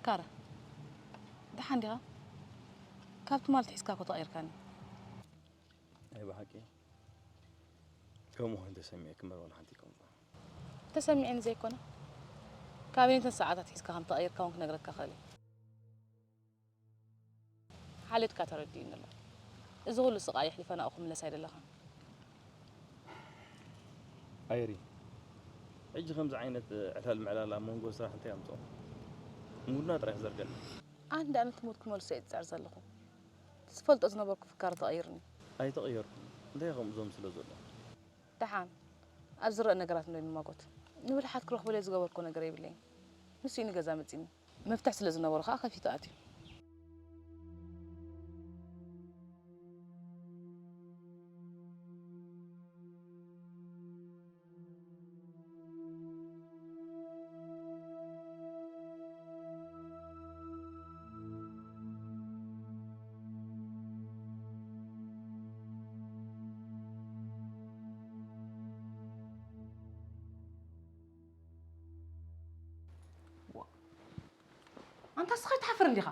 ካረ፣ ደሓን ዲኻ? ካብ ትማል ኣትሒዝካ እኮ ተቐይርካኒ። ናይ ብሓቂ ከምኡ ኮይኑ ተሰሚዕኪ እምበር ዋላ ሓንቲ ኣይኮንኩን። ተሰሚዕኒ ዘይኮነ፣ ካበይ ነተን ሰዓታት ሒዝካ ከም ተቐይርካ እውን ክነግረካ እኽእል እየ። ሓልዮትካ ተረዲኡኒ ኣሎ። እዚ ኩሉ ስቓይ ኣሕሊፈ ናብኡ ክምለስ ኣይደለኻን። ኣይሪ፣ ሕጂ ከምዚ ዓይነት ዕላል ምዕላል ኣብ መንጎ ስራሕ እንታይ ኣምፅኦ? ሙድና ጥራይ ክዘርገልና። ኣነ ደኣ ነቲ ሙድ ክመልሶ እየ ዝፅዕር ዘለኹ። እቲ ዝፈልጦ ዝነበርኩ ፍካረ ተቐይሩኒ። ኣይተቐየርኩን። እንታይ ከምኡ ዘምስሎ ዘሎ? ደሓን፣ ኣብ ዝረአ ነገራት እንዶ ንማጎት። ንብልሓት ክረኽበለይ ዝገበርኩ ነገር የብለይን። ንሱ እዩ ንገዛ መጺኒ። መፍትሕ ስለ ዝነበሮ ከኣ ከፊቱ ኣትዩ። ዋ። ኣንታ እስኻ ኣይትሓፍርን ዲኻ?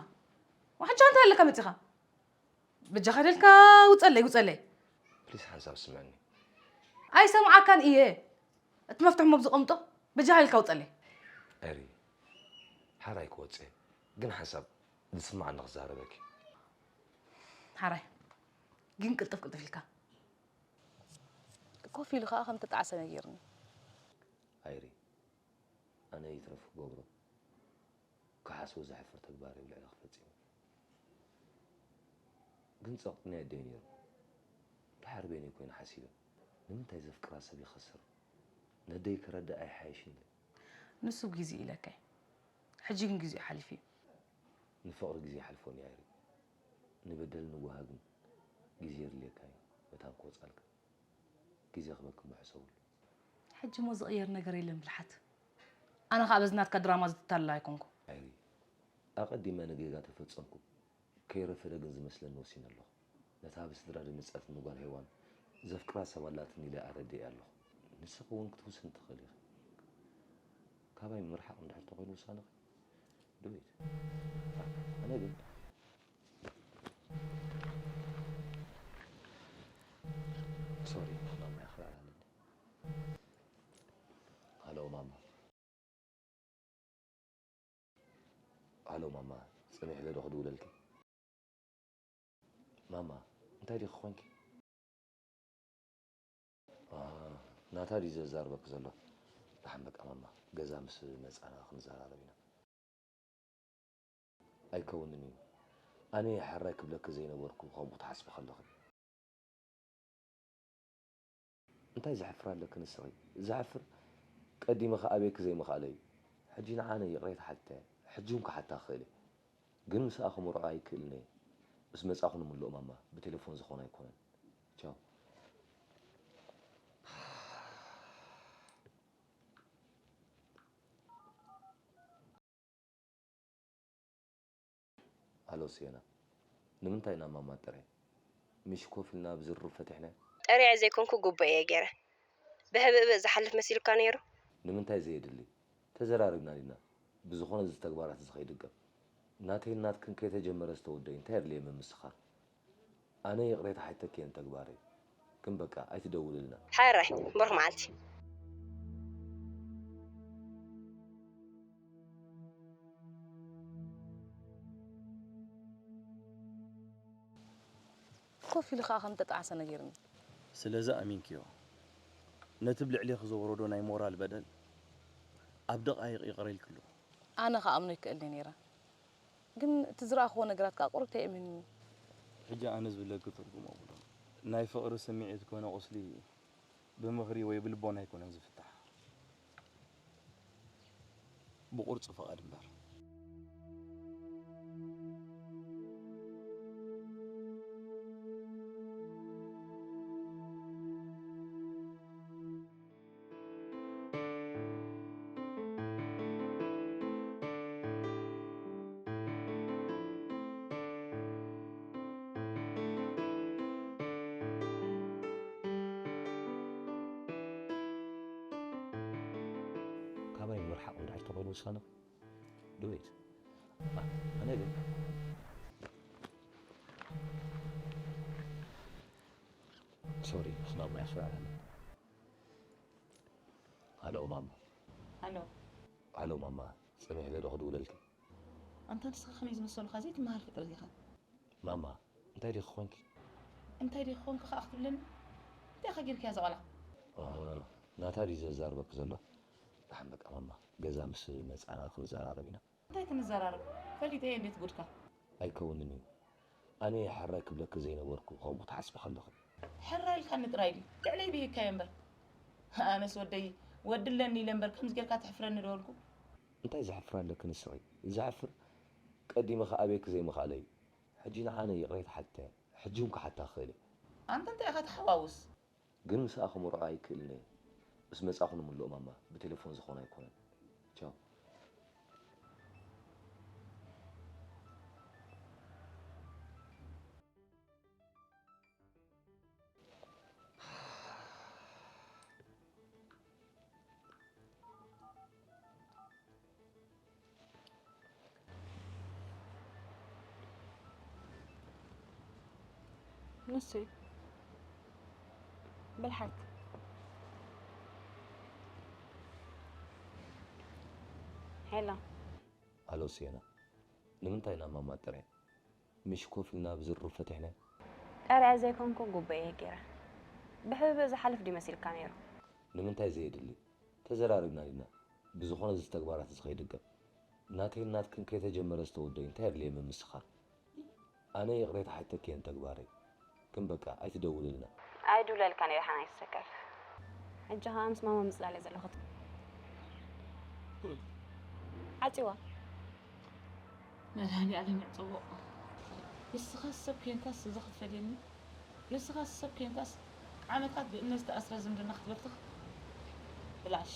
ዋሕጃ እንታይ ኣለካ መጺኻ? በጃኻ ደልካ ውጸለይ፣ ውጸለይ። ፕሊስ ሓንሳብ ስምዕኒ። ኣይሰምዓካን እየ። እቲ መፍትሕ ሞብ ዝቐምጦ በጃኻ ኢልካ ውጸለይ። ኤሪ፣ ሓራይ ክወጽእ እየ፣ ግን ሓንሳብ ዝስምዓኒ ክዛረበኪ። ሓራይ፣ ግን ቅልጥፍ ቅልጥፍ ኢልካ። ኮፍ ኢሉ ከኣ ከም ተጣዕሰ ነጊርኒ። ኣይሪ፣ ኣነ ይትረፍ ክገብሮ፣ ክሓስቦ ዘሕፍር ተግባር እዩ ኣብ ልዕለኺ ፈጺመ። ግን ጸቕጢ ናይ ኣደይ ነይሩ። ደሓር በይነይ ኮይነ ሓሲበ፣ ንምንታይ ዘፍቅራ ሰብ ይኸስር? ነደይ ክረድእ ኣይሓይሽን ድዩ? ንሱ ብግዜኡ ኢለካ እዩ። ሕጂ ግን ግዜኡ ሓሊፉ እዩ። ንፍቕሪ ግዜ ይሓልፎን እዩ ኣይሪ። ንበደል ንጓሂ ግን ግዜ የድልየካ እዩ መታን ክወጻልካ። ግዜ ክበክም ሕሰብሉ። ሕጂ እሞ ዝቕየር ነገር የለን ብልሓት። ኣነ ኸኣ በዚ ናትካ ድራማ ዝትታለል ኣይኮንኩ። ኣይሪ፣ ኣቐዲመ ኣነ ጌጋ ተፈጸምኩ። ከይረፈደ ግን ዝመስለኒ ወሲነ ኣለኹ። ነታ ብስድራ ድንጸት ንጓል ሄዋን ዘፍቅራ ሰብ ኣላትኒ ኢለ ኣረዲኤ ኣለኹ። ንስኺ እውን ክትውስኒ ትኽእሊ ኢኺ። ካባይ ምርሓቕ እንድሕር ተኾይኑ ውሳነኺ፣ do it። ኣነ ግን ሶሪ፣ ማማ ይኽላል ኣለኒ። ሃሎ ማማ። ሃሎ ማማ፣ ጸኒሑ ዶ ክድውለልኪ? ማማ፣ እንታይ ዲኺ ኮንኪ? አ፣ ናታ ድዩ ዘዛርበኪ ዘሎ? ደሓን በቃ ማማ፣ ገዛ ምስ መጻና ክንዘራረብ ኢና። ኣይከውንን እዩ። ኣነ እየ ሕራይ ክብለኪ ዘይነበርኩ ከምኡ ክትሓስቢ ከለኺ። እንታይ ዘሕፍር ኣለኪ ንስኺ? ዘሕፍር ቀዲመ ከኣብየኪ ዘይምኽኣለይ እዩ። ሕጂ ንዓ ኣነ ይቕሬታ ሓቲተ እየ። ሕጂ እውን ክሓታ ክኽእል እየ። ግን ምስኣ ክመርዖ ኣይክእልን እየ። ምስ መጻኹ ንምልኦ ማማ፣ ብቴሌፎን ዝኾነ ኣይኮነን። ቻው። ሃሎ ሲየና፣ ንምንታይ ኢና ማማ ጠርየ? ምሽ ኮፍ ኢልና ብዝርርብ ፈቲሕናዮ? ጠሪዐ ዘይኮንኩ ግቡእ እየ ገይረ። ብህብእብእ ዝሓልፍ መሲሉካ ነይሩ? ንምንታይ ዘየድሊ? ተዘራሪብና ዲና? ብዝኾነ እዚ ተግባራት እዚ ከይድገም። ናተይን ናትክን ከይተጀመረ ዝተወደእ እንታይ የድልየ ምምስኻር? ኣነ ይቕሬታ ሓቲተኪ እየ ንተግባረይ። ግን በቃ ኣይትደውልልና። ሕራይ፣ ብሩኽ መዓልቲ። ኮፍ ኢሉ ኸኣ ከም ተጣዕሰ ነጊርኒ። ስለዚ ኣሚንክዮ። ነቲ ኣብ ልዕሌኺ ዘውረዶ ናይ ሞራል በደል ኣብ ደቓይቕ ይቕረ ኢልክሉ። ኣነ ኸኣ ኣምኖ ይክእልኒ ነይረ። ግን እቲ ዝረኣኽዎ ነገራት ከኣ ቁሩብ ተየእምንኒ። ሕጂ ኣነ ዝብለኪ ትርጉም ኣብሎ። ናይ ፍቕሪ ስምዒት ኮነ ቁስሊ ብምኽሪ ወይ ብልቦና ኣይኮነን ዝፍታሕ። ብቑርጺ ፍቓድ እምበር። ካባይ ምርሓቕ እንድሕር ተኾይኑ ውሳነኺ፣ do it። ኣነ ግን ሶሪ፣ ምስ ማማ ያስፈራራል። ሃሎ ማማ። ሃሎ። ሃሎ ማማ፣ ጸኒሕ ዶ ክድውለልኪ? ኣንታ ንስኻ ከመይ ዝመሰሉኻ ዘይትመሃር ፍጥረት ኢኻ። ማማ፣ እንታይ ዲኺ ኮንኪ? እንታይ ዲኺ ኮንኪ ከኣ ክትብለኒ? እንታይ ኢኻ ጌርካያ እዛ ቆልዓ? ኦ፣ ናታ ድዩ ዘዛርበኪ ዘሎ? ደሓን በቃ ማማ፣ ገዛ ምስ መጻና ክንዘራረብ ኢና። እንታይ ክንዘራረብ? ፈሊጠ እየ እንዴት ጉድካ። ኣይከውንን እዩ። ኣነ እየ ሕራይ ክብለኪ ዘይነበርኩ ከምኡ ክትሓስቢ ከለኺ። ሕራይ ኢልካኒ ጥራይ ድዩ? ልዕለይ ብሂግካዮ እምበር። ኣነስ ወደይ ወዲ ኣለኒ ኢለ እምበር ከምዚ ጌርካ ተሕፍረኒ ዶ በልኩ? እንታይ ዘሕፍር ኣለኪ ንስኺ? ዘሕፍር ቀዲመ ክኣብየኪ ዘይምኽኣለይ እዩ። ሕጂ ንዓነ ይቕሬታ ሓቲተ፣ ሕጂ እውን ክሓታ ክኽእል እየ። ኣንተ እንታይ ኢኻ ትሓዋውስ? ግን ምስኣ ክምርዖ ኣይክእልን እየ። ምስ መጻኹ ንምልኦ ማማ፣ ብቴሌፎን ዝኾን ኣይኮነን። ቻው። ንሱ እዩ። ብልሓት። ሄሎ። ኣሎ ሲየና፣ ንምንታይ ኢና ማማ ጠርያ? ምሽ ኮፍ ኢልና ብዝርርብ ፈቲሕናዮ? ጠርያ ዘይኮንኩ ጉቦ እየ ገይረ። ብሕብብእ ዝሓልፍ ድዩ መሲልካ ነይሩ? ንምንታይ ዘየድሊ? ተዘራሪብና ዲና? ብዝኾነ እዚ ተግባራት እዚ ከይድገም። ናተይን ናትክን ከይተጀመረ ዝተወደዩ እንታይ ኣድልየ ምምስኻር? ኣነ ይቕሬታ ሓቲተኪ እየ ንተግባረይ። ግን በቃ ኣይትደውልልና። ኣይድውለልካን እየ ደሓን ኣይትሰከፍ። ሕጂ ኸኣ ምስ ማማ ምጽላል እየ ዘለኹ። ዓጺዋ። መድሃኒኣለም ይዕጸዎ። ንስኻ ሰብ ኬንካስ እዚ ክትፈልየኒ? ንስኻ ሰብ ኬንካስ ዓመታት ብእምነት ዝተኣስረ ዝምድና ክትበትኽ? ብላሽ።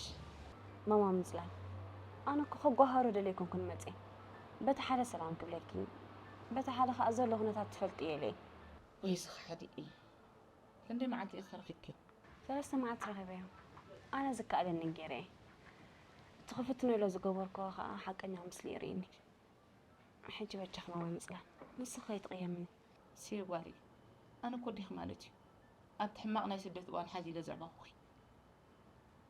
ማማ ምጽላል። ኣነ እኮ ከጓሃሮ ደልየ ኣይኮንኩን መጽየ። በቲ ሓደ ሰላም ክብለኪ፣ በቲ ሓደ ኸኣ ዘሎ ኩነታት ትፈልጥዮ ኢለ እየ። ወይ ስኻ ሓዲእ። ክንደይ መዓልቲ ኢኺ ረኺብክዮ? ሰለስተ መዓልቲ ረኺበዮ። ኣነ ዝከኣለኒ ገይረ እየ። እቲ ክፍትኖ ኢለ ዝገበርክዎ ኸኣ ሓቀኛ ምስሉ የርእየኒ። ሕጂ በጃኺ ማማ ምጽላል፣ ንስኺ ከይትቕየምኒ። ሲየ ጓለይ፣ ኣነ እኮ ወዲኺ ማለት እዩ። ኣብቲ ሕማቕ ናይ ስደት እዋን ሓዚለ ዘዕበኹኺ።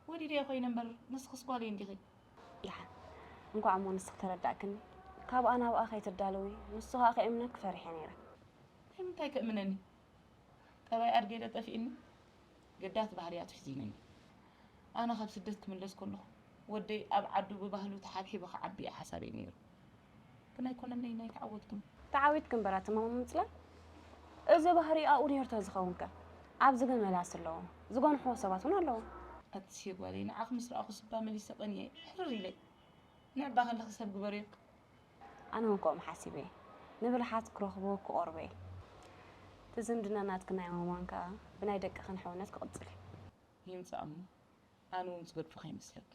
ወሊደዮ ኮይነ እምበር፣ ንስኽስ ጓለይ እንዲኺ። ደሓን፣ እንኳዕ እሞ ንስኺ ተረዳእክኒ። ካብኣ ናብኣ ከይትዳለዊ፣ ንሱ ኸኣ ከየእምነኪ ፈሪሐ ነይረ። ንምንታይ ከእምነኒ? ጠባይ ኣድገ ዶ ጠፊእኒ? ገዳት ባህርያቱ ሒዚነኒ። ኣነ ካብ ስደት ክምለስ ከለኹ፣ ወደይ ኣብ ዓዱ ብባህሉ ተሓብሒቡ ክዓቢ እየ ሓሳበይ ነይሩ። ግን ኣይኮነለይን፣ ኣይተዓወትኩን። ተዓዊትኪ እምበር ኣቲ ማማ ምጽላል። እዚ ባህሪ ኣብኡ ነይሩ ተዝኸውን ከ? ኣብዚ ግን መላሲ ኣለዎ። ዝገንሕዎ ሰባት እውን ኣለዉ። ኣቲ ሲየ ጓለይ፣ ንዓኺ ምስ ረኣኹ ስባ መሊሰ ቀንየ፣ ሕርር ኢለ። ንዕባ ከለኺ ሰብ ግበርዮ። ኣነ እውን ከምኡ ሓሲበ እየ። ንብልሓት ክረኽቦ ክቐርቦ እየ። እቲ ዝምድና ናትክን ናይ ማማን ከኣ ብናይ ደቅኽን ሕውነት ክቕጽል እዩ። ይምጻእ እሞ፣ ኣነ እውን ዝገድፎ ከይመስለኪ።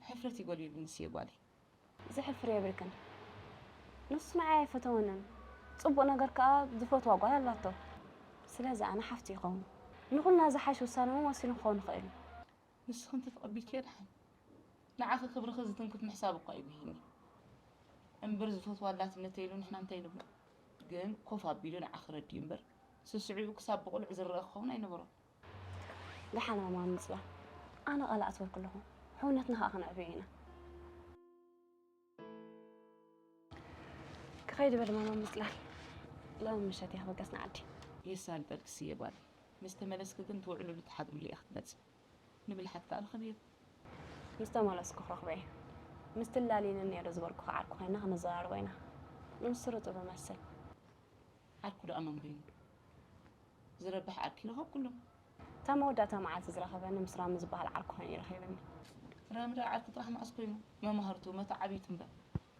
ሕፍረት እዩ ጎዲሉኒ ሲየ ጓለይ። ዘሕፍር የብልክን። ንሱ ንዓይ ኣይፈተወንን። ጽቡቕ ነገር ከኣ ዝፈትዋ ጓል ኣላቶ። ስለዚ ኣነ ሓፍቱ ይኸውን። ንኹልና ዝሓሸ ውሳነ እውን ወሲኑ ክኸውን ይኽእል እዩ። ንስኺ እንተተቐቢልክዮ ደሓን። ንዓኺ ክብርኺ ዝትንክፍ ምሕሳብ እኳ ይብሂኒ። እምበር ዝፈትዋ ኣላትነተይ ኢሉ ንሕና እንታይ ንብሎ? ግን ኮፍ ኣቢሉ ንዓኺ ረድዩ እምበር፣ ስስዒቡ ክሳብ ብቕሉዕ ዝረአ ክኸውን ኣይነበሮን። ደሓን ማማ ምጽላል፣ ኣነ ቃል ኣትወልኩ ኣለኹ። ሕውነትና ኸኣ ክነዕብዮ ኢና። ክኸይድ በል ማማ ምጽላል። ሎሚ ምሸት እየ ክብገስ ንዓዲ። የሳልጠልኪ ስየ ጓል። ምስ ተመለስኪ ግን ትውዕልሉ ትሓድርሉ ኢኺ ክትመጺ። ንብልሓት ከኣ ረኸብዮ። ምስ ተመለስኩ ክረኽቦ እየ። ምስቲ ላልዩኒ ነይሩ ዝበልኩኺ ዓርኩ ኮይና ክንዘራረቦ ኢና። ንሱ ርጡብ ይመስል። ዓርኩ ደኣ መን ኮይኑ? ዝረብሕ ዓርኪ ይረኸብኩ ኣሎ። እታ መወዳእታ መዓልቲ ዝረኸበኒ ምስ ራሚ ዝበሃል ዓርኩ ኮይኑ እዩ ረኺብኒ። ራሚ ደኣ ዓርኪ ጥራሕ መዓስ ኮይኑ? መማህርቱ፣ መተዓብይቱ እምበር።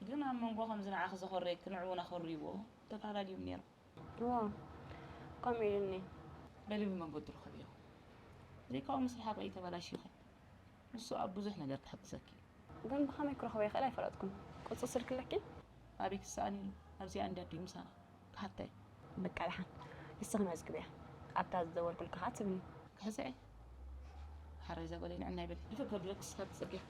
ግን ኣብ መንጎ ከምዚ ንዓኺ ዘኾረየኪ ንዕኡ እውን ኣኾርይዎ ተፈላለዮም ነይሮም። እወ፣ ከምኡ ኢሉኒ። በሊ ብመንገዱ ርኸብዮ። ዘይካኡ ምስ ረሓቕ ኣይተበላሽኺ። ንሱ ኣብ ብዙሕ ነገር ክሕግዘኪ እዩ። ግን ብኸመይ ክረኽቦ ይኽእል ኣይፈለጥኩን። ቁጽሪ ስልኪ ኣለኪ? ኣበይ ክሰኣል ኢሉ? ኣብዚኣ እንድያ ኣዲኡ ምሳና። ክሓታ እዩ። በቃ ደሓን። ንስኺ መዝግብያ። ኣብታ ዝደወልኩልኪ ከኣ ትብኒ። ክሕሰ እየ። ሓራይ እዛ ጓለይ ንዕና ይበል። ድፍእ ከብለኪ እስካ ትጽርግያ።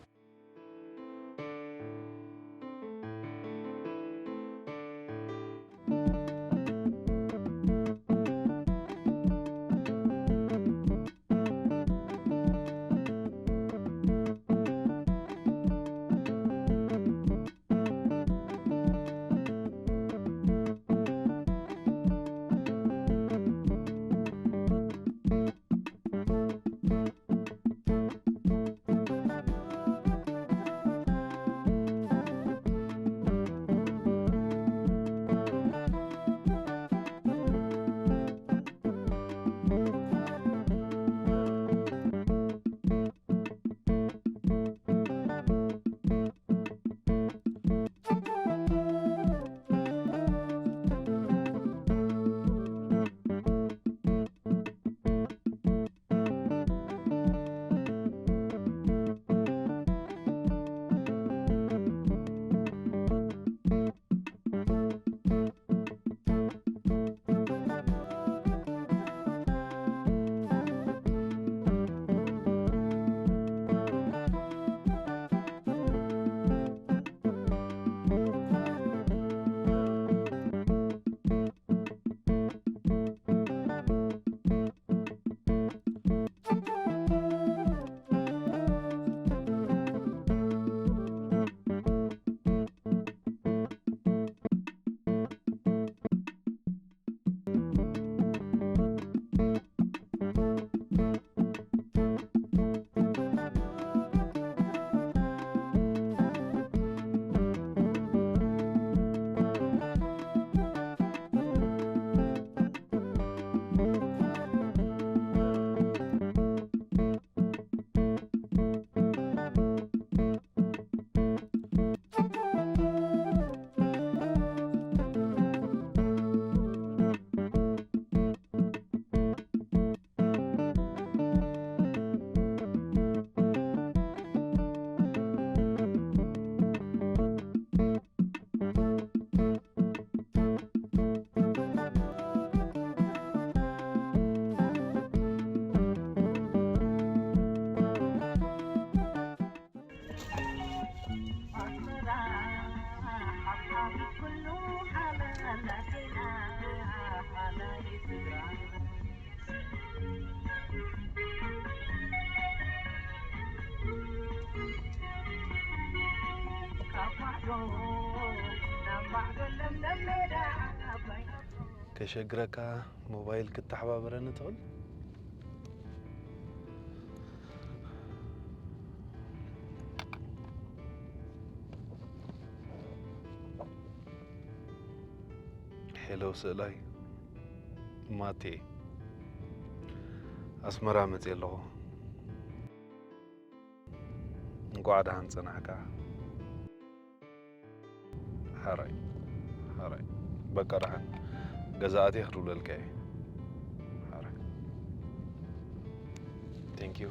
ከሸግረካ ሞባይል ክተሓባበረኒ ትኽእል? ሄሎ ስእላይ፣ ማቴ፣ ኣስመራ መፅየ ኣለኹ። እንኳዕ ደሓን ጸናሕካ። ሓራይ፣ ሓራይ። በቃ ደሓን። ገዛ ኣትየ ክድውለልካ እየ። ሓራይ። Thank you።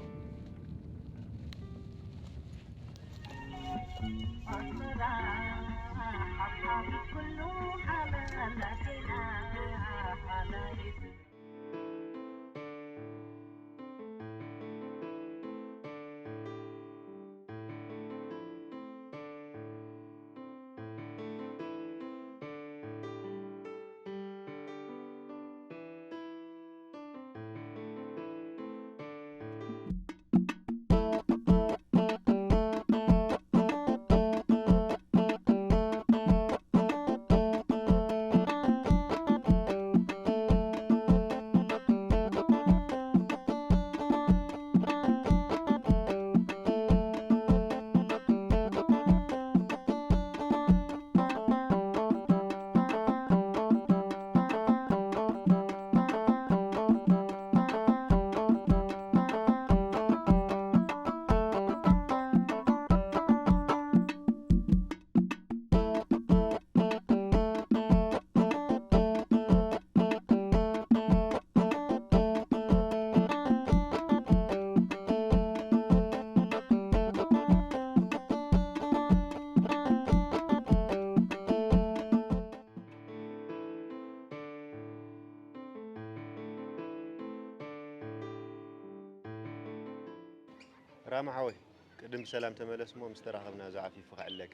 ራማ ሓወይ፣ ቅድም ብሰላም ተመለስ እሞ ምስ ተራኸብና እዛ ዓፊፉ ከዕልለካ።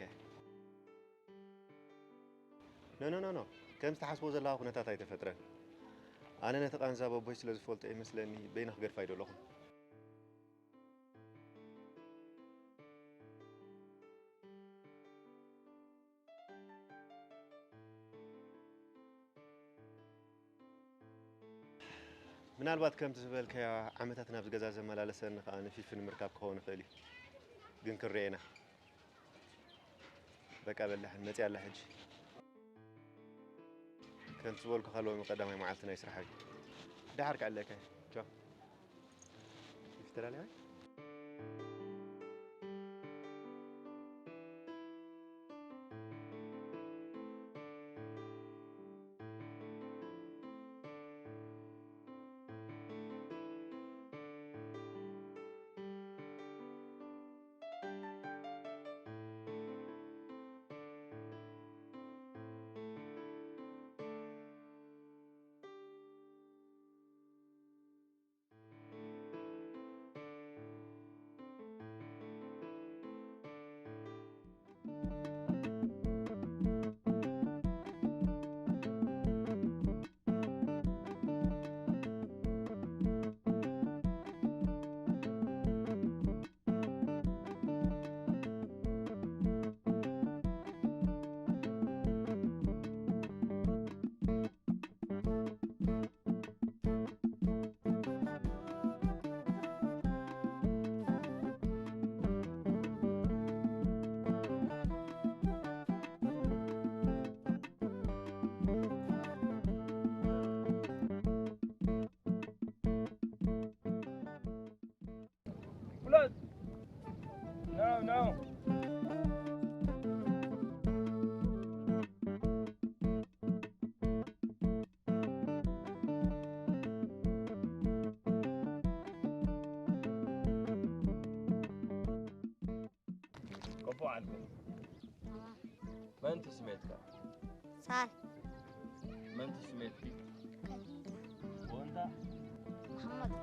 ኖ፣ ኖ፣ ኖ፣ ኖ። ከም ዝተሓስቦ ዘለኻ ኩነታት ኣይተፈጥረን። ኣነ ነቲ ቃንዛ በቦይ ስለ ዝፈልጦ ይመስለኒ በይነ ክገድፋ ኣይደለኹን። ምናልባት ከምቲ ዝበልካዮ ዓመታት ናብዚ ገዛ ዘመላለሰኒ ከኣ ንፊፊ ንምርካብ ክኸውን ይኽእል እዩ። ግን ክንሪኦ ኢና። በቃ በላሕን መጺኣ ኣላ ሕጂ። ከምቲ ዝበልኩኻ ሎሚ ቀዳማይ መዓልቲ ናይ ስራሕ እዩ። ደሓር ክዕለካ እዩ። ቻው። ፊፊ ተላልያ? ቆፎ ዓልኩ። መን ትስሜትካ? ሳል። መን ትስሜትኪ? ወንታ? መሓመድ።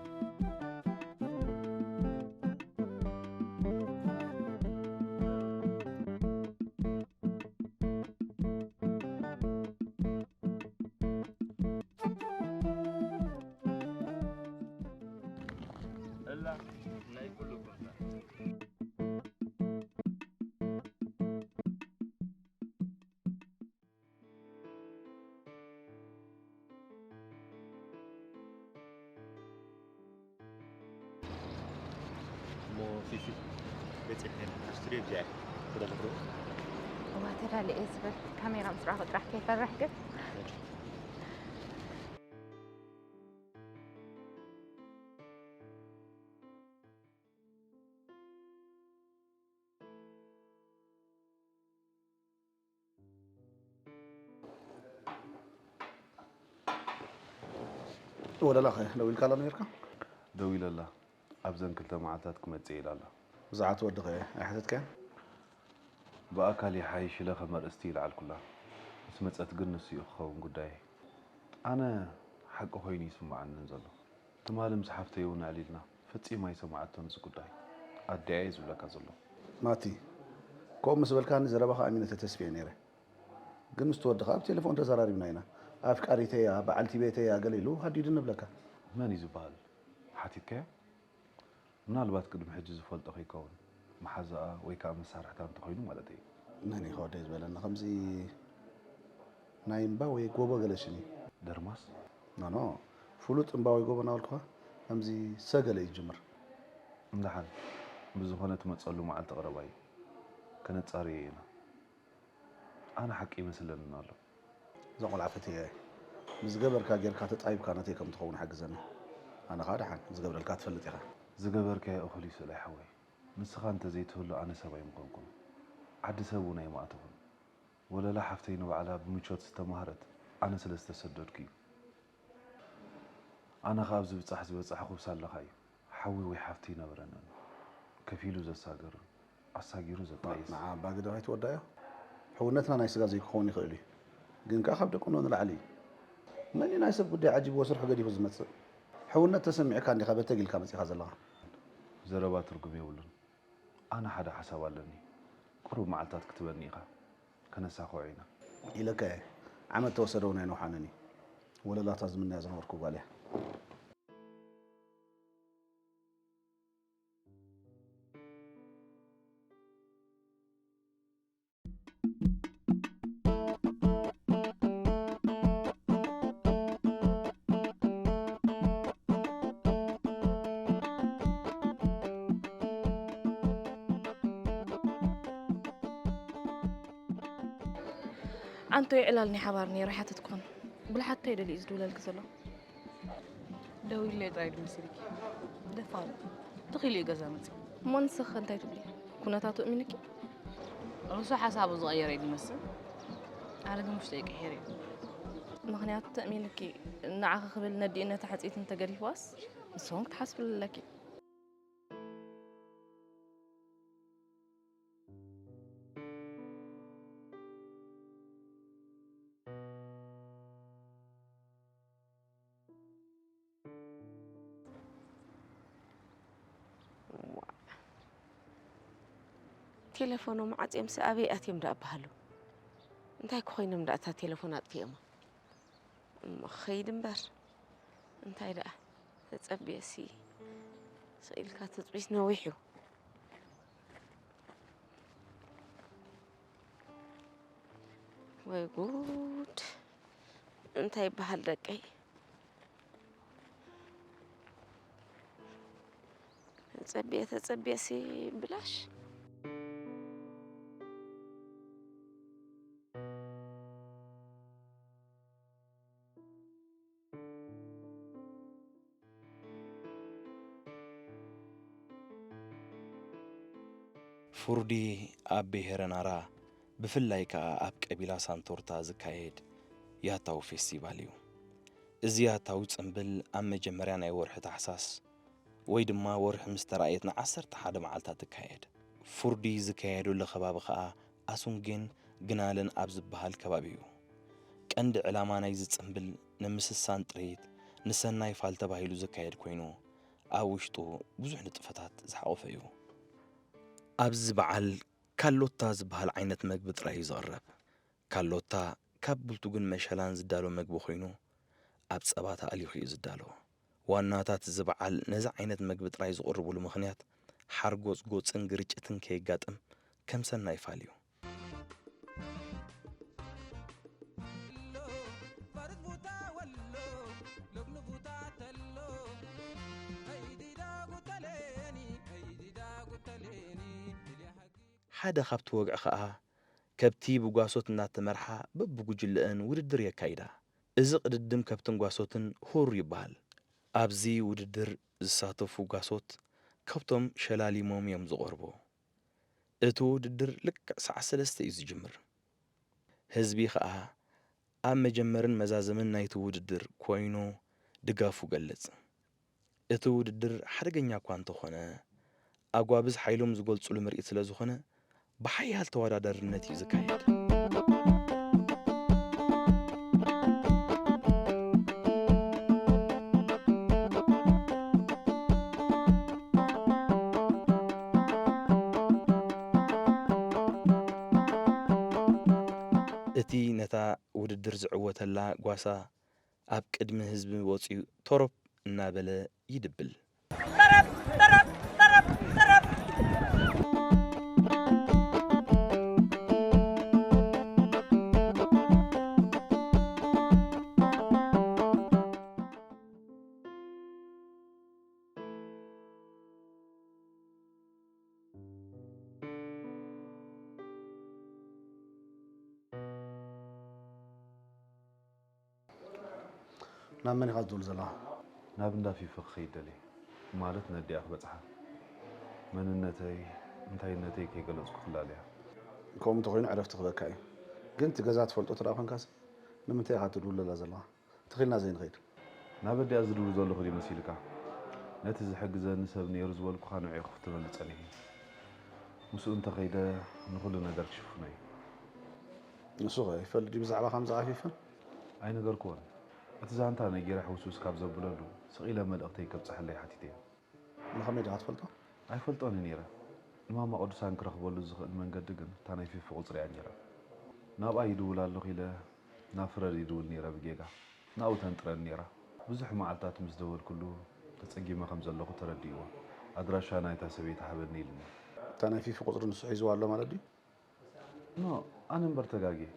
በፂሐ ስቱዲዮ ብዚኣ ተደለኽዶ? እዋ ተዳለ እየ ዝብል ካሜራ ምስራኹ ጥራሕ ከይፈርሕ ግን ወለላ ኸ ደው ኢልካላ ነርካ? ደው ኢለላ ኣብዘን ክልተ መዓልታት ክመጽእ ኢላላ። ብዛዕባ እቲ ወዲ ኸ ኣይሓተትካያን? ብኣካል ይሓይሽ ኢለ ከም ኣርእስቲ ይልዓልኩላ። ምስ መጸት ግን ንሱ እዩ ክኸውን ጉዳየይ። ኣነ ሓቂ ኮይኑ ይስምዓንን ዘሎ። ትማሊ ምስ ሓፍተይ እውን ኣዕሊልና ፈጺማ ኣይሰማዓቶን እዚ ጉዳይ። ኣደያ እየ ዝብለካ ዘለኹ። ማቲ፣ ከምኡ ምስ በልካኒ ዘረባኻ ኣሚነ ተተስፍየ ነይረ። ግን ምስቲ ወዲ ኸኣ ብቴሌፎን ተዘራሪብና ኢና። ኣፍቃሪተይ እያ፣ በዓልቲ ቤተይ እያ ገለ ኢሉ ሃዲዱ ንብለካ። መን እዩ ዝበሃል? ሓቲትካዮ? ምናልባት ቅድሚ ሕጂ ዝፈልጦ ከይከውን፣ መሓዛኣ ወይ ከኣ መሳርሕታ እንተኾይኑ ማለተይ እዩ። መን እዩ ከወደይ ዝበለኒ? ከምዚ ናይ እምባ ወይ ጎቦ ገለ ሽም እዩ። ደርማስ? ኖኖ፣ ፍሉጥ እምባ ወይ ጎቦ እናበልኩኻ ከምዚ ሰ ገለ እዩ ዝጅምር። እንድሓን፣ ብዝኾነ ትመጸሉ መዓልቲ ቀረባ እዩ። ከነጻርዮ ኢና። ኣነ ሓቂ ይመስለኒ ኣሎ። እዛ ቆልዓ ፈትየያ እየ። ንዝገበርካ ጌርካ ተጻቢብካ ናተይ ከም ትኸውን ሓግዘኒ። ኣነ ኸኣ ደሓን ዝገብረልካ ትፈልጥ ኢኻ። ዝገበርካዮ እኹል እዩ ስእላይ ሓወይ። ንስኻ እንተ ዘይትህሉ ኣነ ሰብ ኣይምኾንኩን። ዓዲ ሰብ እውን ኣይምኣተኹን። ወለላ ሓፍተይ ንባዕላ ብምቾት ዝተማህረት ኣነ ስለ ዝተሰደድኩ እዩ። ኣነ ኸኣ ኣብዚ ብጻሕ ዝበጻሕኹስ ኣለኻ እዩ። ሓዊ ወይ ሓፍቲ ይነበረንን። ከፊሉ ዘሳግር፣ ኣሳጊሩ ዘጣይስ። ንዓ ኣባ ግደፍ ኣይትወዳዮ። ሕውነትና ናይ ስጋ ዘይክኸውን ይኽእል እዩ። ግን ከኣ ካብ ደቂ ንላዕሊ እዩ። መን እዩ ናይ ሰብ ጉዳይ ዓጂብዎ ስርሑ ገዲፉ ዝመጽእ? ሕውነት ተሰሚዕካ እንዲኻ በተግ ኢልካ መጺኻ ዘለኻ። ዘረባ ትርጉም የብሉን። ኣነ ሓደ ሓሳብ ኣለኒ። ቁሩብ መዓልታት ክትበኒ ኢኻ። ከነሳኽዖ ኢና። ኢለካ እየ። ዓመት ተወሰደ እውን ኣይነውሓንን እዩ። ወለላታ ዝምነያ ዝነበርኩ ጓል እያ። ኣንቶይ ዕላል ናይ ሓባር ነይሩ ሓተትኩኽን። ብልሓት እንታይ ደልዩ እዩ ዝድውለልኪ ዘሎ? ደዊለይ ጥራይ ድምስልኪ። ደፋር። ትኽእሊ እዩ ገዛ መፅእ። እሞ ንስኺ እንታይ ትብሊ? ኩነታቱ እሚንኪ? ርእሱ ሓሳቡ ዝቐየረ እዩ ዝመስል። ኣነ ግን ውሽጠይ ቀይሩ እዩ። ምኽንያቱ ተእሚንኪ ንዓኺ ክብል ነዲኡ ነቲ ሓፂት እንተገዲፍዋስ ንስኹም ክትሓስብሉ ኣለኪ። ቴሌፎኖም ዓፅዮም ኣበይ ኣትዮም ደኣ በሃሉ። እንታይ ክኾይኖም ደኣ እታ ቴሌፎን ኣጥፊኦማ። እሞ ክኸይድ እምበር እንታይ ደኣ ተጸብየሲ። ስቕ ኢልካ ትጽቢት ነዊሕ እዩ። ወይ ጉድ! እንታይ ይበሃል ደቀይ? ተጸብየ ተጸብየሲ ብላሽ። ፍሩዲ ኣብ ብሄረ ናራ፣ ብፍላይ ከኣ ኣብ ቀቢላ ሳንቶርታ ዝካየድ ያታው ፌስቲቫል እዩ። እዚ ያታው ጽምብል ኣብ መጀመርያ ናይ ወርሒ ታሕሳስ ወይ ድማ ወርሒ ምስ ተራእየት ንዓሰርተ ሓደ መዓልታት ትካየድ። ፍሩዲ ዝካየደሉ ከባቢ ከኣ ኣሱንጌን ግናልን ኣብ ዝበሃል ከባቢ እዩ። ቀንዲ ዕላማ ናይዚ ጽምብል ንምስሳን ጥሪት ንሰናይ ፋል ተባሂሉ ዝካየድ ኮይኑ፣ ኣብ ውሽጡ ብዙሕ ንጥፈታት ዝሓቖፈ እዩ። ኣብዚ በዓል ካሎታ ዝበሃል ዓይነት መግቢ ጥራይ እዩ ዝቕረብ። ካሎታ ካብ ብልቱግን መሸላን ዝዳሎ መግቢ ኮይኑ፣ ኣብ ጸባ ተኣሊኹ እዩ ዝዳሎ። ዋናታት እዚ በዓል ነዚ ዓይነት መግቢ ጥራይ ዝቕርብሉ ምኽንያት ሓርጎጽጎጽን ግርጭትን ከየጋጥም ከም ሰናይ ፋል እዩ። ሓደ ካብቲ ወግዒ ኸኣ ከብቲ ብጓሶት እናተመርሓ በብጉጅለአን ውድድር የካይዳ። እዚ ቅድድም ከብትን ጓሶትን ሁር ይበሃል። ኣብዚ ውድድር ዝሳተፉ ጓሶት ከብቶም ሸላሊሞም እዮም ዝቐርቡ። እቲ ውድድር ልክዕ ሰዓት ሰለስተ እዩ ዝጅምር። ህዝቢ ኸኣ ኣብ መጀመርን መዛዘምን ናይቲ ውድድር ኮይኑ ድጋፉ ገልጽ። እቲ ውድድር ሓደገኛ እኳ እንተኾነ፣ ኣጓብዝ ሓይሎም ዝገልጹሉ ምርኢት ስለ ዝኾነ፣ ብሓያል ተወዳዳርነት እዩ ዝካየድ። እቲ ነታ ውድድር ዝዕወተላ ጓሳ ኣብ ቅድሚ ህዝቢ ወጺኡ ተሮፕ እናበለ ይድብል። ናብ መን ኢኻ ትድውል ዘለኻ? ናብ እንዳ ፊፊ ክኸይድ ደልየ። ማለት ነዲኣ ክበጽሓ። መንነተይ፣ እንታይነተይ ከይገለጽኩ ክላለያ። ከምኡ እንተኾይኑ ዕረፍቲ ክበካ እዩ። ግን እቲ ገዛ ትፈልጦ እንተ ደኣ ኮንካስ ንምንታይ ኢኻ ትድውለላ ዘለኻ? ተኺልና ዘይንኸይድ? ናብ ኣዲኣ ዝድውል ዘለኹ ድዩ መሲልካ? ነቲ ዝሕግዘኒ ሰብ ነይሩ ዝበልኩኻ ንዕኡ ክፍትነሉ ጸኒሐ። ምስኡ እንተኸይደ ንኹሉ ነገር ክሽፍኖ እየ። ንሱ ኸ ይፈልጥ ድዩ ብዛዕባ ከምዚ ዓፊፍን? ኣይነገርክዎን። እቲ ዛንታ ነጊረ ሕውስውስ ካብ ዘብለሉ ስቕ ኢለ መልእኽተይ ከብጽሐለይ ሓቲተዮ። ንኸመይ ዲኻ ትፈልጦ? ኣይፈልጦን ነይረ። ንማማ ቅዱሳን ክረኽበሉ ዝኽእል መንገዲ ግን እታ ናይ ፊፊ ቁጽሪ እያ ነይራ። ናብኣ ይድውል ኣለኹ ኢለ ናብ ፍረድ ይድውል ነይረ ብጌጋ። ናብኡ ተንጥረኒ ነይራ። ብዙሕ መዓልታት ምስ ደወልኩሉ ተጸጊመ ከም ዘለኹ ተረዲእዎ። ኣድራሻ ናይታ ሰበይቲ ሃበኒ ኢሉኒ። እታ ናይ ፊፊ ቁጽሪ ንሱ ሒዝዋ ኣሎ ማለት ድዩ? ኖ፣ ኣነ እምበር ተጋግየ።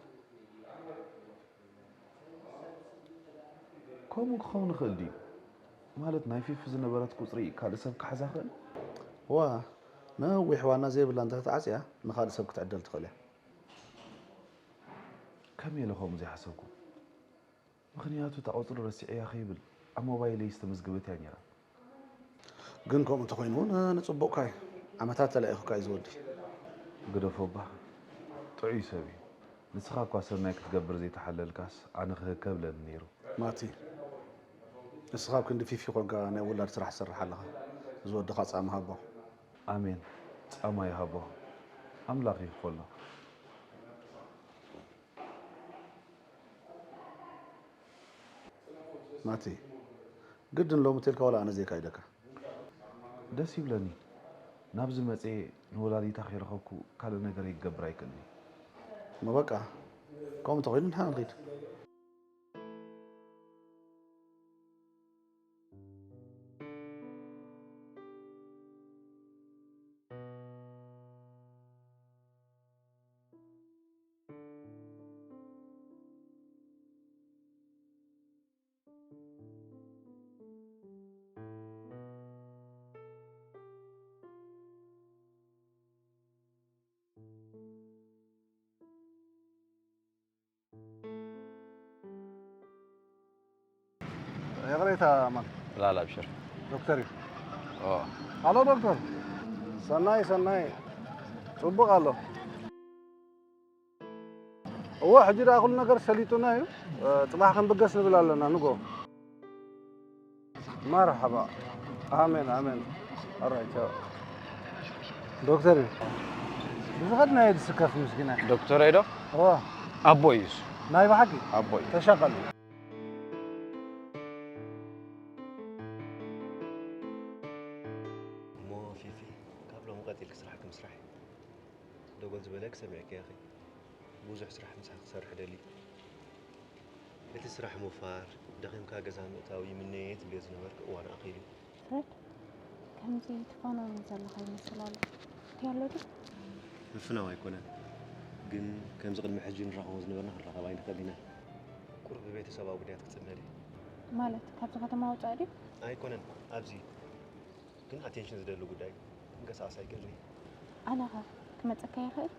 ከምኡ ክኸውን ይኽእል ድዩ? ማለት ናይ ፊፊ ዝነበረት ቁጽሪ ካልእ ሰብ ክሓዛ ይኽእል? እዋ፣ ነዊሕ ዋና ዘይብላ እንተ ተዓጽያ ንኻልእ ሰብ ክትዕደል ትኽእል እያ። ከመይ ኢለ ከምኡ ዘይሓሰብኩ? ምኽንያቱ እታ ቁጽሪ ረሲዐያ ከይብል ኣብ ሞባይለይ ዝተመዝገበት እያ ነይራ። ግን ከምኡ እንተኾይኑ እውን ንጽቡቕካ እዩ። ዓመታት ተላኢኹካ እዩ ዝወዲ። ግደፎ እባ። ጥዑይ ሰብ እዩ። ንስኻ እኳ ሰናይ ክትገብር ዘይተሓለልካስ ኣነ ክህከ ብለኒ ነይሩ። ማቲ፣ ንስኻ ኣብ ክንዲ ፊፊ ኮንካ ናይ ውላድ ስራሕ ትሰርሕ ኣለኻ። እዚ ወድኻ ጻማ ሃቦ። ኣሜን። ጻማ ይሃቦ። ኣምላኽ ይኽፈሎ። ማቲ፣ ግድን ሎሚ ተልካ ዋላ ኣነ ዘይካይደካ? ደስ ይብለኒ። ናብዚ መጽየ ንወላዲታ ከይረኸብኩ ካልእ ነገር ክገብር ኣይክእልን እየ። እሞ በቃ፣ ከምኡ እንተኾይኑ ንሕና ንኺድ። ይቕሬታ ማን? ላላ ኣብሽር። ዶክተር እዩ። ኦ። ሃሎ ዶክተር። ሰናይ፣ ሰናይ። ጽቡቕ ኣሎ። እወ፣ ሕጂ ደኣ ኩሉ ነገር ሰሊጡና እዩ። እ፣ ጽባሕ ክንብገስ ንብል ኣለና፣ ንጎ። መርሓባ። ኣሜን፣ ኣሜን። ኣራይ፣ ቻው። ዶክተር እዩ። ብዝኸድናዮ ዝስከፍ ምስኪናይ። ዶክተር እዶ? እወ። ኣቦ እዩ እሱ። ናይ ብሓቂ? ኣቦ እዩ። ተሻቐሉ። እሞ ፊፊ፣ ካብ ሎሚ ቀጺልኪ ስራሕኪ ምስራሕ እዩ። ደጎል ዝበለኪ ሰሚዕኪ ኢኺ። ብዙሕ ስራሕ ምሳኺ ክሰርሕ ደልዩ። እቲ ስራሕ ምውፋር፣ ደኺምካ ገዛ ምእታው ይምነየ ትብልዮ ዝነበርኪ እዋን ኣኺሉ። ፍረድ፣ ከምዚ ትፋነወኒ ዘለኻ ይመስል ኣሎ። እንታይ ኣሎ ድዩ? ምፍናው ኣይኮነን። ግን ከምዚ ቅድሚ ሕጂ ንራኸቦ ዝነበርና ክንራኸብ ኣይንኽእል ኢና። ቁሩብ ብቤተሰባዊ ጉዳያት ክጽመድ እየ። ማለት ካብዚ ከተማ ወጻኢ ድዩ? ኣይኮነን፣ ኣብዚ። ግን ኣቴንሽን ዝደሊ ጉዳይ እዩ። ክንቀሳቐስ ኣይክእልን እየ። ኣነኸ? ክመጸካ ይኽእል?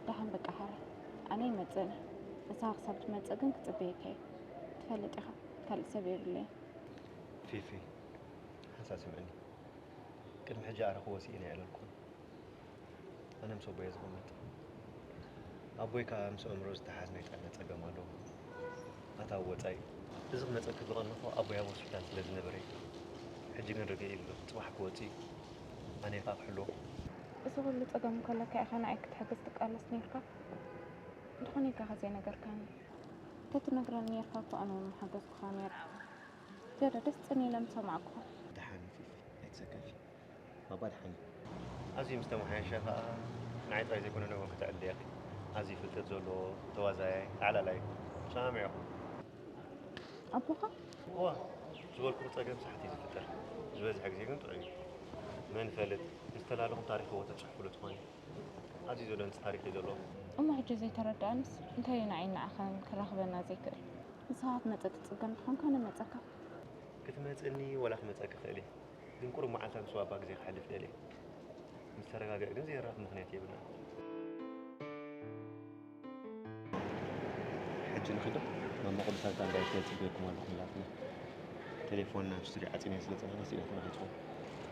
ደሓን በቃ ሓራይ፣ ኣነ ይመጽእ እየ። ንስኻ ክሳብ ትመጽእ ግን ክጽበየካ እየ። ትፈልጥ ኢኻ፣ ካልእ ሰብ የብለይን። ፊፊ፣ ሓንሳእ ስምዕኒ። ቅድሚ ሕጂ ኣረኽቦ ስኢነ እየ ኣላለኩን። ኣነ ምስ ኣቦየ ዝቕመጥ። ኣቦይ ከኣ ምስ ኣእምሮ ዝተሓዝ ናይ ጥዕና ጸገም ኣለዎ። ኣታዊ ወጻኢ። እዚ ክመጸኪ ዝቐነኹ ኣቦይ ኣብ ሆስፒታል ስለ ዝነበረ እዩ። ሕጂ ግን ርግእ ኢሉ ጽባሕ ክወጽእ እዩ። ኣነ ከኣ ክሕልዎ። እዚ ኩሉ ጸገም እንከለካ ኢኻ ንዓይ ክትሕግዝ ትቃለስ ኔርካ። እንተኾነ ኢልካ ዘይነገርካኒ። ተትነግረኒ ኔርካ እኮ ኣነ እውን ምሓገዝኩኻ ኔረ። ጀረ ደስ ጽን ኢለ ምሰማዕኩኻ። ደሓን ፊፊ፣ ኣይትሰከፊ። ባባ ደሓን እዩ። ኣዝዩ ምስ ተመሓየሸ ከኣ ንዓይ ጥራይ ዘይኮነ ንዕኡ ክተዕልልየኪ። ኣዝዩ ፍልጠት ዘለዎ፣ ተዋዛያይ፣ ተዓላላይ፣ ሰማሚዕኹም። ኣቦኻ? እዋ፣ ዝበልኩኺ ጸገም ሳሕቲ እዩ ዝፍጠር። ዝበዝሐ ግዜ ግን ጥዑይ እዩ። መን ይፈልጥ፣ ምስ ተላለኹም ታሪኽ ህይወት ትጽሕፉሉ ትኾኒ። ኣዝዩ ዘደንጽ ታሪኽ እዩ ዘለዎ። እሞ ሕጂ ዘይተረድኣንስ እንታይ እዩ ንዓይ ንዓኻን ክራኽበና ዘይክእል? ንስኻ ክትመጽእ ትጽገም እንተኾንካ ንመጸካ። ክትመጽእኒ ወላ ክመጸኪ እኽእል እየ። ግን ቁሩብ መዓልታት ምስ ባባ ግዜ ከሕልፍ ደልየ። ምስ ተረጋግዐ ግን ዘየራኽብ ምኽንያት የብልናን። ሕጂ ንኺዶ? ማማ ቅዱሳን እታ እንዳየት ይጽበየኩም ኣለኹ ኢላትና። ቴሌፎንና ኣብ ስቱድዮ ዓጺናዮ ስለ ጸኒሕና ስኢናትና ከይትኸውን።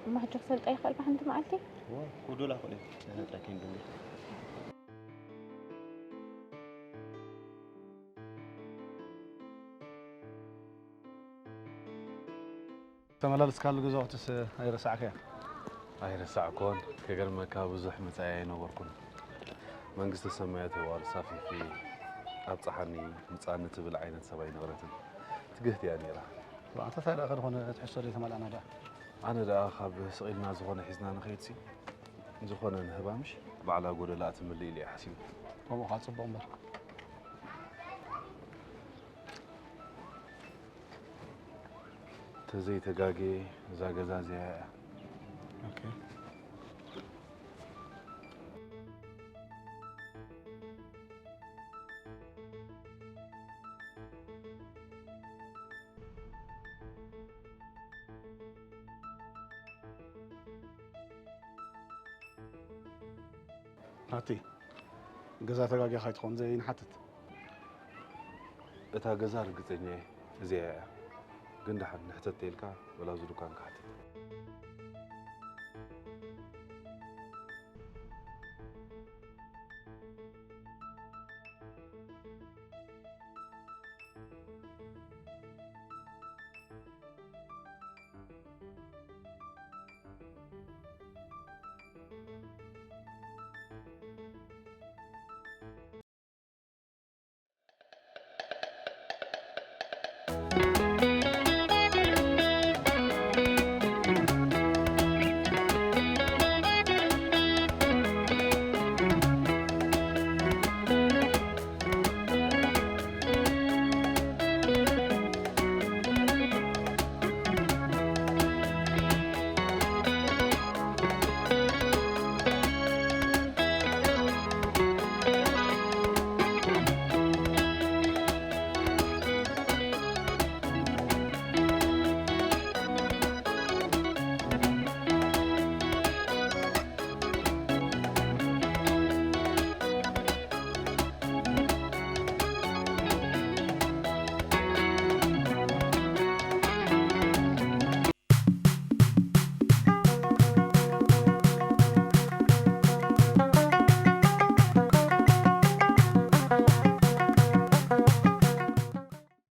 እሞ ሕጂ ክሰልጣ ይኽእል ብሓንቲ መዓልቲ? እወ፣ ክውድላ ይኽእል እዩ። ንሕና ጥራይ ከይንድንጉ። ተመላለስካሉ ገዛውትስ ኣይረሳዕካያ? ኣይረሳዕኩዎን። ከገርመካ ብዙሕ መጻኢ ኣይነበርኩን። መንግስተ ሰማያት የዋርሳ ፊፊ፣ ኣብጽሓኒ ምጻኒ ትብል ዓይነት ሰብ ኣይነበረትን። ትግህት እያ ነይራ። እዋ፣ እንታይ ደኣ ከድኾነ ትሕዝቶ ዘይተመልኣና ደኣ? ኣነ ደኣ ካብ ስቕ ኢልና ዝኾነ ሒዝና ንኸይድሲ፣ ዝኾነ ንህባ ምሽ ባዕላ ጎደላኣ ትምልእ ኢለ እየ ሓሲቡ። ከምኡ ኸዓ ጽቡቕ እምበር። ተዘይተጋግየ እዛ ገዛ እዚኣ እያ። ኦኬ። ናቲ፣ ገዛ ተጋጊኻ ኣይትኸውን ዘይንሓትት። እታ ገዛ ርግጸኛ እየ እዚኣ እያ። ግን ደሓን ንሕተት ተይልካ ወላ ኣብዚ ዱካን ክሓትት።